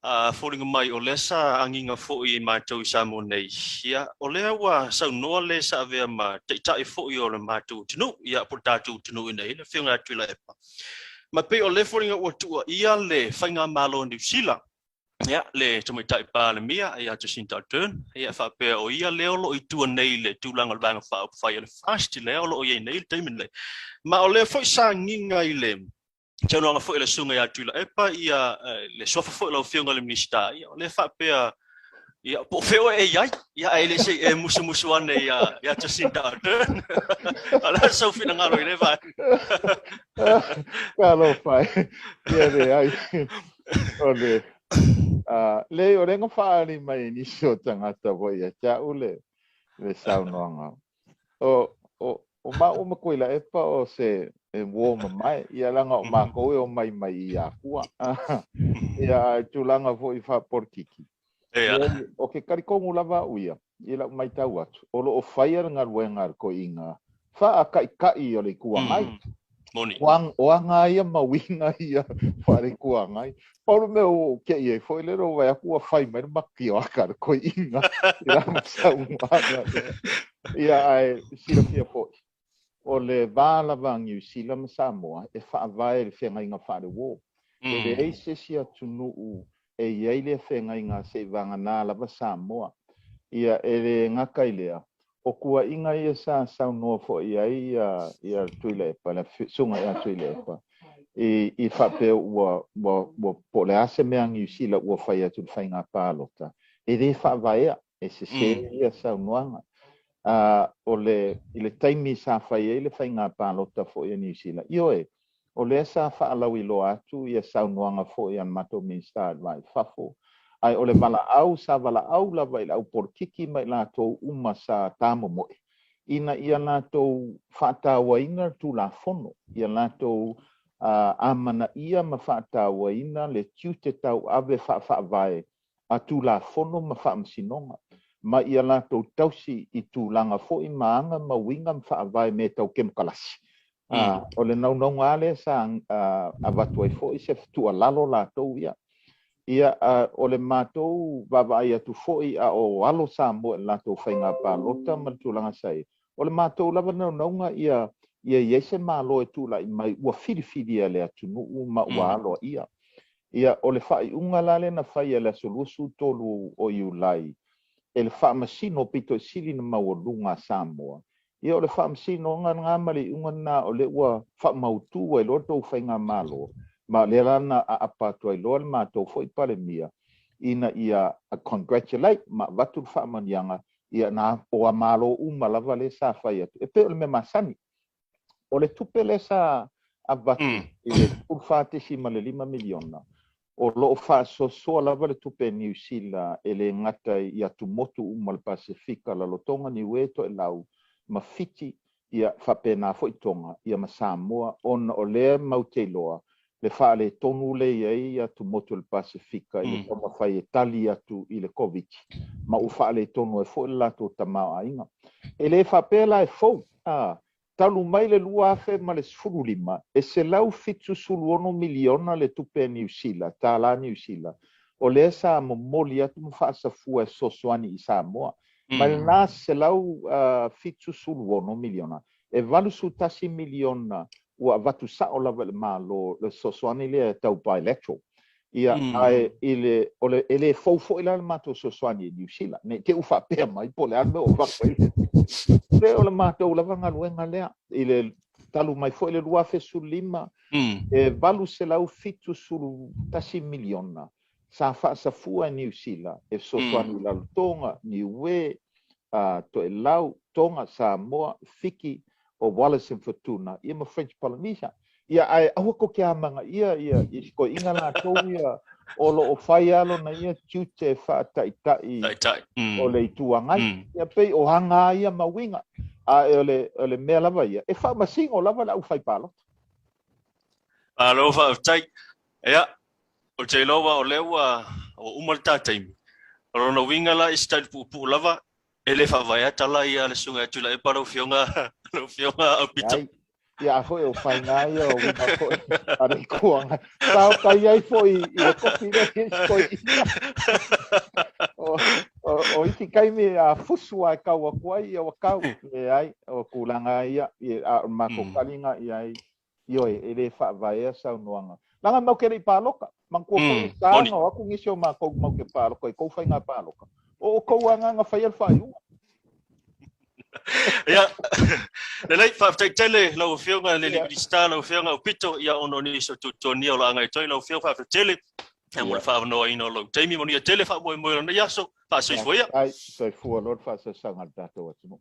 A foliga mai o lea sa agiga foi i matou i Samoa nei, ia, o lea ua saunoa le sa avea ma taitai foi o le matou atunuu, ia, po o le tatou atunuu i inei, le Afioga ia Tuilaepa. Ma pei o lea foliga ua tuuaia le Faigamalo a Niu Sila, ia, le Tamaitai Palemia ia Jacinda Ardern, ia, faapea o ia lea o lo o i tua nei i le tulaga o le Vaega Faaupufai a le FAST lea o lo o i ai nei i le taimi lenei. Ma o lea foi sa agiga i le saunoaga foi a le Susuga ia Tuilaepa, ia, le suafa foi o lau Afioga i le Minisita, ia, o lea faapea, ia, po o fea oe e i ai, ia, ae le se i e musumusu ane ia, ia Jacinda Ardern. O le a sou finagalo i lea vaega? Talofa e, ia leai. O le, uh, leai, o lea na faaali mai e nisi o tagata foi ia te au le, le saunoaga. O, o, o maua ma Tuilaepa o se e uo mamae, ia leaga o makou e omai mai i Akua. Ia ae tulaga foi faapolitiki. Ia. O ke talitonu lava au ia, i lau matau atu, o lo o faia le galuega a le toeaina faataitai o le Itu Agai. Moni. O aga ia ma uiga ia faale-Itu Agai. Pau le mea ua ou te'i ai foi lea, ua vaai atu ua fai mai le matioaka a le toeaina i lana saunoaga lea. Ia, ae silafia foi, o le va lava a Niu Sila ma Samoa e faavae i le feagaiga faale-uo. E leai se isi atunuu e i ai lea feagaiga seivagana lava Samoa. Ia, e le gata i lea, o tuuaiga ia sa saunoa foi i ai ia Tuilaepa, le Susuga ia Tuilaepa, i, i faapea ua, ua, ua, po o le a se mea a Niu Sila ua fai atu i le faiga palota, e le faavaea, e sese ia saunoaga. O le, i le taimi sa fai ai le faiga palota foi a Niu Sila, ioe, O lea sa faalauiloa atu ia saunoaga foi a le matou Minisita i le va i fafo, ae o le valaau sa valaau lava i le au polokiki ma i latou uma sa tamomoe ina ia latou faatauaina le Tulafono, ia latou amanaia ma faatauaina le tiute tauave faafaavae a Tulafono ma Faamasinoga, ma ia latou tausi i tulaga foi ma aga ma uiga ma faavae mea tau kemokalasi. O le naunauga lava lea sa avatu ai foi se tuualalo latou ia. Ia, o le matou vaavaai atu foi a o alo Samoa i le latou faiga palota ma le tulaga sa i ai, o le matou lava naunauga ia ia i ai se Malo e tulai mai ua filifilia e le atunuu ma ua aloaia. Ia, o le faaiuga la lea na faia i le aso 23 o Iulai e le Faamasino pito i sili ona maualuga a Samoa, ia o le faamasinoga lena ma le iuga lena o lea ua faamautu ai loa le tou faigamalo, ma o lea la na aapa atu ai loa le matou foi Palemia ina ia congratulate ma avatu le faamanuiaga, ia na o a Malo uma lava lea sa fai atu, e pei o le mea masani. O le tupe lea sa avatu i le $14.5 miliona, o lo o faasoasoa lava le tupe a Niu Sila e le gata i atumotu uma o le Pasefika, Rarotonga, Niue, Toelau ma Fiti, ia faapena foi Tonga, ia ma Samoa, ona o lea matou te iloa le faaletonu lea e i ai atumotu o le Pasefika i le taumafai e tali atu i le Koviti, ma ua faaletonu ai foi le latou tamaoaiga. E le faapea la e fou, a, talu mai le 2015, e $176 miliona le tupe a Niu Sila, tala Niu Sila, o lea sa momoli atu ma faasafua e fesoasoani i Samoa. Mai lena $176 miliona, e $81 miliona ua avatu sao lava i le Malo le fesoasoani lea tau bilateral. Ia, ae i le, o le, e le fou foi la le matou fesoasoani i Niu Sila, ne i te i ua faapea mai po o le a le mea ua avatu ai le tupe. O le matou lava galuega lea, i le talu mai foi le 2015, e $871 miliona sa faasafua e Niu Sila e fesoasoani i Rarotonga, Niue, Toelau, Tonga, Samoa, Fiki, o Wallis and Futuna, ia ma French Polynesia. Ia, ae aua tou te amanaia ia si toeaina latou ia o lo o fai lava lona ia tiute faataitai Taitai. o le Itu Agai. Ia pei o aga lava ia ma uiga. Ae o le, o le mea lava ia, e faamasino lava le aufaipalota. Malo faafetai. Ia, ou te iloa aua o lea ua uma le ta taimi. O lona uiga la i se tali puupuu lava, e le faavaea tala ia a le Susuga ia Tuilaepa lau Afioga, lau Afioga Aupito. Leai. Ia a foi o faiga ia o uiga foi a le Itu Agai. Sa o tai ai foi i le kofi lea i isi toeaiina. O, o, o isi taimi a fusu lava e tau atu ai, ia ua tau. Leai, o tulaga ia, a o le matou taliga i ai, ioe, e le faavaea saunoaga. Leaga matou te le i palota. Manatua foi e sa ona o atu nisi o matou matou te palota i tou faiga palota. O outou lava na faia le faaiuga. Ia, lelei, faafetai tele lau Afioga i le Minisita, lau Afioga Aupito, ia ona o nisi o tuatuania o lo o agai atu ai lau Afioga, faafetai tele mo le faaavanoaina o lou taimi. Manuia tele faamoemoe o lenei aso. Faasoifua ia. Faafetai, soifua loa le faasasaga a le tatou atunuu.